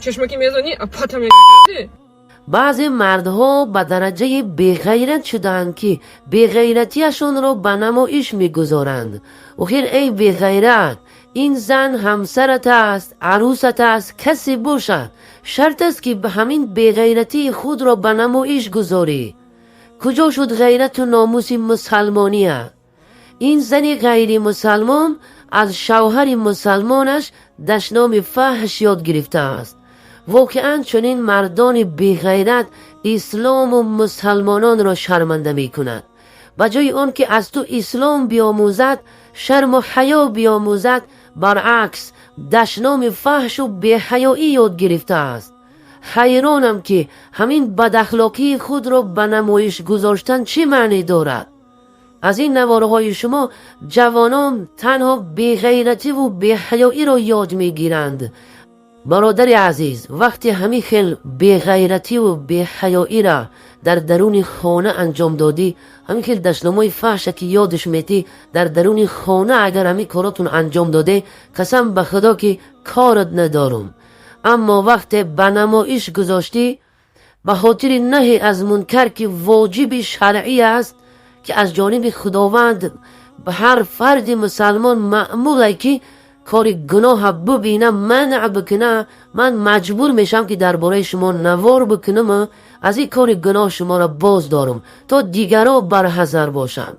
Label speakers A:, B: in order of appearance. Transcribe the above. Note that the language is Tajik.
A: Чашмаки мезанӣ, а пата ме.
B: Баъзе мардҳо ба дараҷаи беғайрат шудаанд, ки беғайратиашонро ба намоиш мегузоранд. Охир, эй беғайрат, ин зан ҳамсарат аст, арӯсат аст, касе бошад, шарт аст, ки ба ҳамин беғайратии худро ба намоиш гузорӣ? Куҷо шуд ғайрату номуси мусалмония? Ин зани ғайримусалмон аз шавҳари мусалмонаш дашноми фаҳш ёд гирифтааст. Воқеан, чунин мардони беғайрат ислому мусалмононро шарманда мекунад. Ба ҷои он ки аз ту ислом биомӯзад, шарму ҳаё биомӯзад, баръакс, дашноми фаҳшу беҳаёӣ ёд гирифтааст. Ҳайронам, ки ҳамин бадахлоқии худро ба намоиш гузоштан чӣ маъне дорад? Аз ин наворҳои шумо ҷавонон танҳо беғайративу беҳаёиро ёд мегиранд. Бародари азиз, вақте ҳамин хел беғайративу беҳаёиро дар даруни хона анҷом додӣ, ҳамин хел дашномҳои фаҳша, ки ёдаш метӣ, дар даруни хона агар ҳамин коротон анҷом доде, қасам ба Худо, ки корат надорум. Аммо вақте ба намоиш гузоштӣ, ба хотири наҳи аз мункар, ки воҷиби шаръӣ аст, ки аз ҷониби Худованд ба ҳар фарди мусалмон маъмуле, ки кори гуноҳа бубина, манъ бикуна, ман маҷбур мешавам, ки дар бораи шумо навор бикунам, аз ин кори гуноҳ шуморо боз дорам, то дигарро барҳазар бошанд.